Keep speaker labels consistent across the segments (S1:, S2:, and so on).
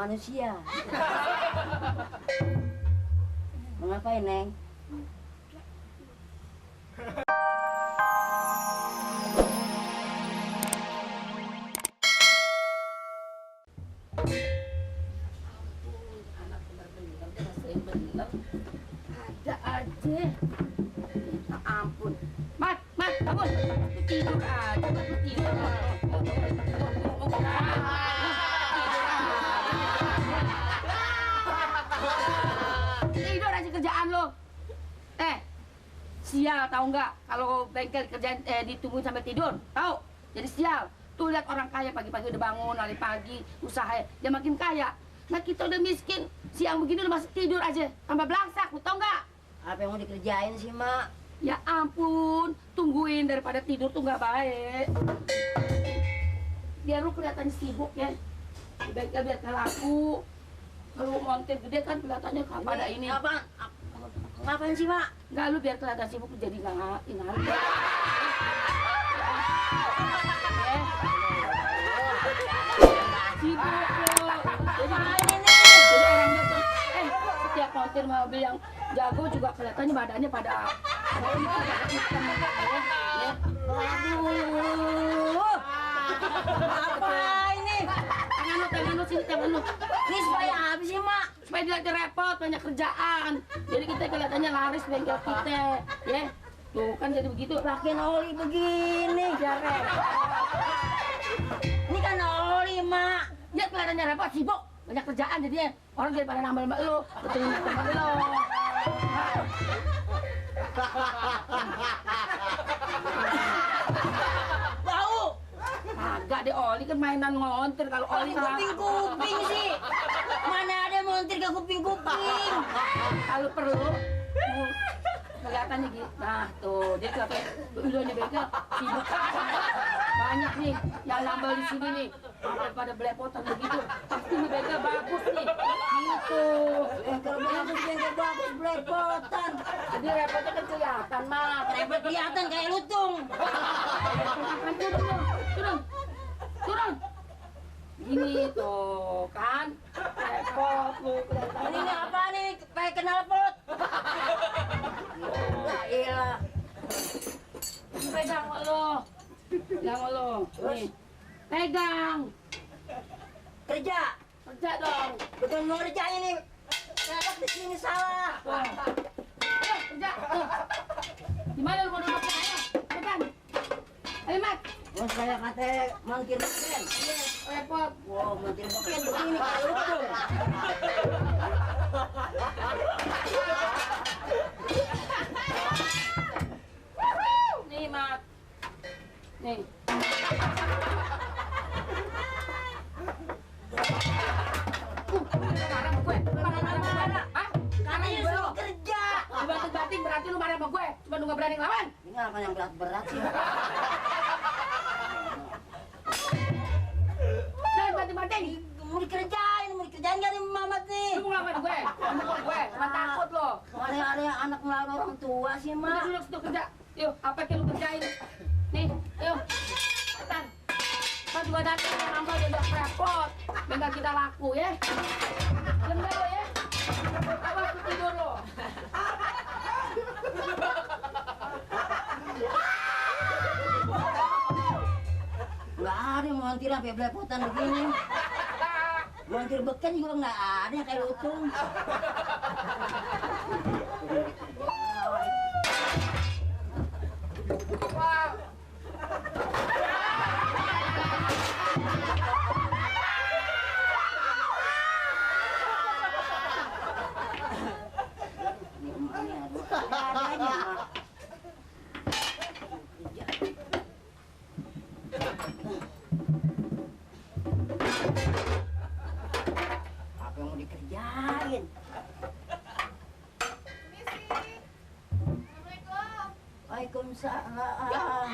S1: manusia. Mau ngapain, Neng?
S2: Anak bener-bener dia sering bener. Ada aja. Ya ampun. Mat, bangun. Lu tidur aja, lu tidur. Tidur aja kerjaan lo. Sial tahu nggak kalau bengkel kerjaan ditungguin sampai tidur, tahu? Jadi sial. Tuh lihat orang kaya pagi-pagi udah bangun, hari pagi usaha dia makin kaya. Nah kita udah miskin, siang begini udah masih tidur aja, tambah belangsak, lu tau nggak?
S1: Apa yang mau dikerjain sih, Mak?
S2: Ya ampun, tungguin daripada tidur tuh nggak baik. Biar lu kelihatannya sibuk ya, di bengkel biar gak laku. Kalau montir gede kan kelihatannya pada ini.
S1: Apa? Ngapain sih, Mak?
S2: Nggak, lu biar kelihatan sibuk jadi nggak ingat. Sibuk lo. Jadi orangnya tuh, setiap montir mobil yang jago juga kelihatannya badannya pada hitam ya.
S1: Waduh. Apa ini?
S2: Tangan lu sini, tangan lu.
S1: Ini supaya apa sih, Mak?
S2: Supaya dia repot, banyak kerjaan. Jadi kita kelihatannya laris bengkel kita, ya. Tuh kan jadi begitu.
S1: Pakein oli begini.
S2: Biar repot.
S1: Ini kan oli, Mak.
S2: Dia kelihatannya repot, sibuk, banyak kerjaan jadinya. Orang daripada nambah mbak lu, betulin teman lu.
S1: Bau.
S2: Agak deh oli kan mainan ngontir kalau oli
S1: Kuping-kuping sih. Mana ada montir ke kuping-kuping.
S2: kalau perlu kelihatannya gitu. Nah tuh dia kelihatan udah nih bengkel sibuk banyak nih yang nambah di sini nih sampai pada belepotan begitu. Pasti nih bengkel bagus nih gitu.
S1: Bengkel bagus belepotan.
S2: Jadi repotnya kan kelihatan mah.
S1: Repot kelihatan kayak lutung.
S2: Turun. Gini tuh kan repot lu kelihatan.
S1: Ini apa nih? Kayak knalpot. Iya.
S2: Pegang lo. Nih. Pegang.
S1: Kerja.
S2: Kerja dong.
S1: Betul mau kerjanya nih. Kenapa di sini salah?
S2: Ayo, kerja. Gimana lu mau duduknya? Ayo, pegang. Ayo, Mat.
S1: Bos saya kata montir beken.
S2: Repot.
S1: Wow, montir beken begini kayak lutung.
S2: Nih, Mat. Nih. Marah sama gue. Marah. Hah?
S1: Karena
S2: Gue
S1: suruh
S2: lo.
S1: kerja.
S2: Dibanting-banting berarti lu marah sama gue. Cuma lu nggak berani ngelawan.
S1: Ini apa yang berat-berat sih?
S2: Jangan banting-banting.
S1: Mau dikerjain gak nih Mamat nih?
S2: Lu mau ngelawan gue. Mukul gue. Cuma takut lo.
S1: Ada anak melawan orang tua sih,
S2: Udah
S1: Mak.
S2: duduk situ kerja. Yuk, apa yang lu kerjain? Nih, yuk. Cepetan. Kita juga datang yang nambah jadi repot. Bengkel kita laku ya. Lembah lo ya. Apa aku tidur lo?
S1: Nggak ada montir sampai belepotan begini. Montir beken juga nggak ada kayak lutung.
S2: Wah.
S1: Ini emaknya aduh. Nggak ada aja, Mak. Apa yang mau dikerjain? Waalaikumsalam.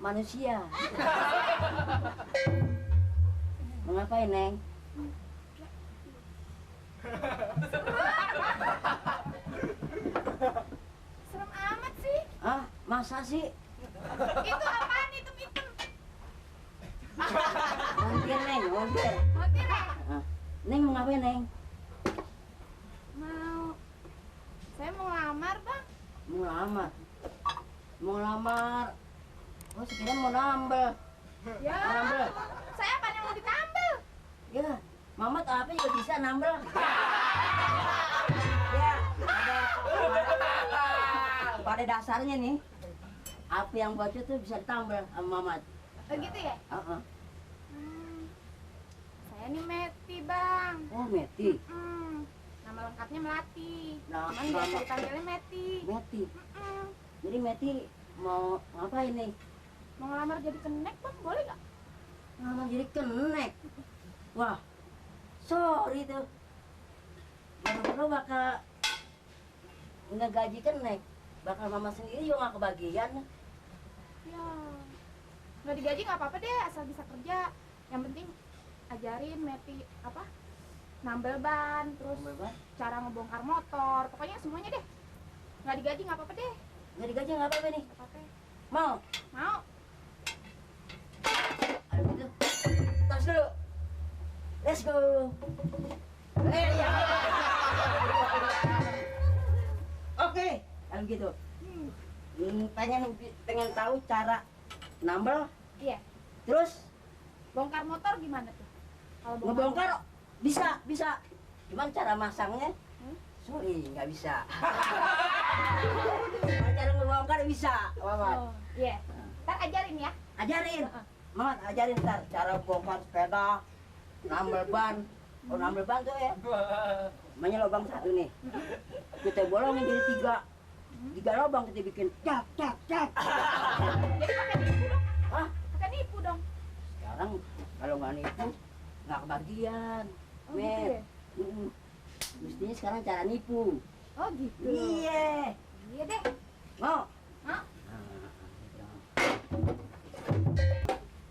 S1: Manusia. Mau ngapain, Neng? Masa sih?
S3: Itu apaan itu hitam?
S1: Montir, Neng, montir.
S3: Montir ya?
S1: Ah, Neng mau ngapain, Neng?
S3: Saya mau lamar bang.
S1: Mau lamar. Mau lamar. Oh, sekiranya mau nambel.
S3: Ya.
S1: Mau nambel.
S3: Saya apa yang mau ditambel?
S1: Ya, Mamat apa juga bisa nambel. Ya, pada dasarnya nih, apa yang bocor tuh bisa ditambel sama Mamat.
S3: Begitu ya?
S1: Heeh.
S3: Saya nih Meti bang.
S1: Oh, Meti.
S3: Nama lengkapnya Melati.
S1: Nah,
S3: Cuman biasa dipanggilnya Meti.
S1: Meti. Jadi Meti mau ngapain nih?
S3: Mau ngelamar jadi kenek bang, boleh gak?
S1: Ngamar jadi kenek. Wah, sorry tuh. Baru-baru bakal ngegaji kenek. Bakal mama sendiri juga gak kebagian.
S3: Ya. Nggak digaji nggak apa-apa deh, asal bisa kerja. Yang penting ajarin Meti apa? Nambel ban, terus
S1: Bebas.
S3: cara ngebongkar motor, pokoknya semuanya deh. Nggak digaji nggak apa-apa deh.
S1: Nggak digaji nggak apa-apa nih.
S3: Nggak apa-apa.
S1: Mau?
S3: Mau?
S1: Ayo gitu. Tas dulu. Let's go. Ya. Oke, kalau gitu. Pengen tahu cara nambel,
S3: Iya.
S1: terus
S3: Bongkar motor gimana tuh? Kalau
S1: ngebongkar bisa. Cuman cara masangnya, sorry nggak bisa. Cara ngebongkar bisa, Mamat.
S3: Oh, iya. Ntar ajarin ya.
S1: Ajarin, Mamat ajarin ntar cara bongkar sepeda, nambel ban. Oh nambel ban tuh ya. Namanya lubang satu nih. Kita bolongin jadi tiga lubang kita bikin cak.
S3: Jadi pakai nipu dong.
S1: Hah?
S3: Pakai nipu dong.
S1: Sekarang kalau nggak nipu nggak kebagian.
S3: Oh gitu ya?
S1: Mestinya sekarang cara nipu.
S3: Oh gitu.
S1: Iya.
S3: Iya deh.
S1: Mau?
S3: Mau?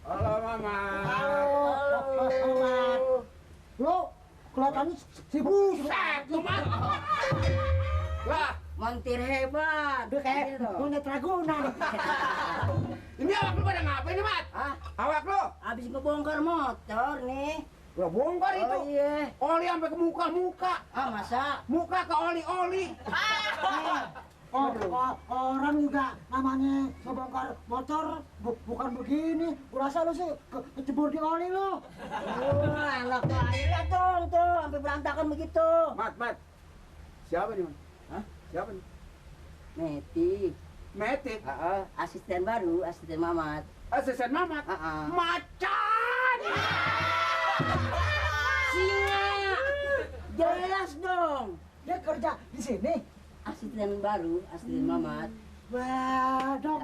S4: Halo Mama.
S1: Halo.
S5: Lo kelihatannya sibuk.
S4: Kumat. Lah,
S1: Montir hebat.
S5: Dia kayak punya Ragunan.
S4: ini awak lu pada ngapain nih, Mat?
S1: Ah,
S4: Awak lu?
S1: habis ngebongkar motor nih.
S4: Gua bongkar itu.
S1: Oh iya.
S4: Oli sampai ke muka.
S1: Ah masa?
S4: Muka ke oli.
S5: Orang juga namanya ngebongkar motor bukan begini. Kurasa lu sih kecebur di oli lu.
S1: Oh, anak tuh akhirnya dong tuh sampai berantakan begitu.
S4: Mat. Siapa nih, Mat?
S1: Hah?
S4: Siapa nih?
S1: Meti.
S4: Metik.
S1: Asisten baru, asisten Mamat.
S4: Asisten Mamat. Macan.
S1: Singa. Jelas dong.
S5: Dia kerja di sini.
S1: Asisten baru, asisten Mamat.
S5: Wah, dong.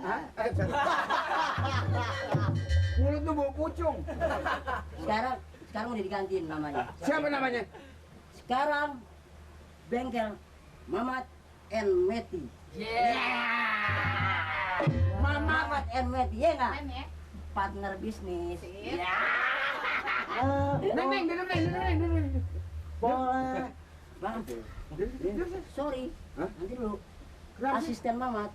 S4: Mulut lu bau pucung.
S1: Sekarang udah digantiin namanya.
S4: Siapa namanya?
S1: Sekarang bengkel Mamat and Meti. Mamat and Meti, ya nggak?
S3: Keren ya.
S1: Partner bisnis.
S4: Neng.
S5: Boleh.
S1: Bang, sorry.
S4: Hah?
S1: Nanti lu
S4: Kenapa sih?
S1: asisten Mamat.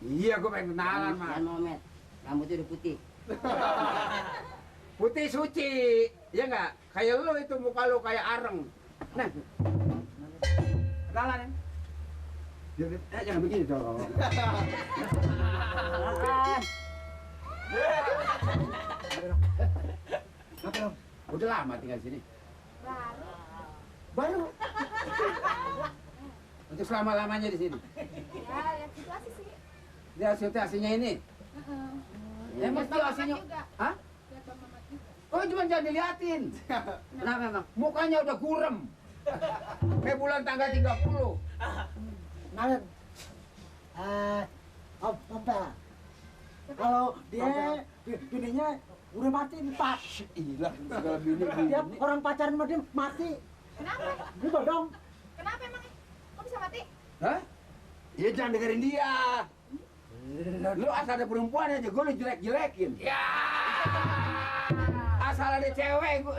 S4: Iya, gua pengen kenalan, Mat.
S1: Jangan Mamet. Rambutnya udah putih.
S4: Putih suci, ya nggak? Kayak lu itu muka lu kayak areng. Nah, kenalan ya? Jangan begini dong.
S1: Makan.
S4: Apa dong? Udah lama tinggal di sini.
S3: Baru.
S4: Baru. Untuk selama-lamanya di sini.
S3: Ya, lihat situasi sih.
S4: Lihat situasinya ini. Emang situasinya?
S3: Juga.
S4: Hah?
S3: Lihat Bang Mamat juga.
S4: Oh, cuma jangan diliatin.
S1: Kenapa emang?
S4: Mukanya udah gurem. Kayak bulan tanggal 30.
S5: Nalen. Apa? Kalau dia bininya udah mati 4.
S4: Hilang segala bini.
S5: Dia orang pacaran sama dia mati.
S3: Kenapa?
S5: Gitu dong.
S3: Kenapa emangnya? Kok bisa mati?
S4: Hah? Ya jangan dengerin dia. Lu asal ada perempuan aja, gue lu jelek-jelekin. Ya. Asal ada cewek, gue,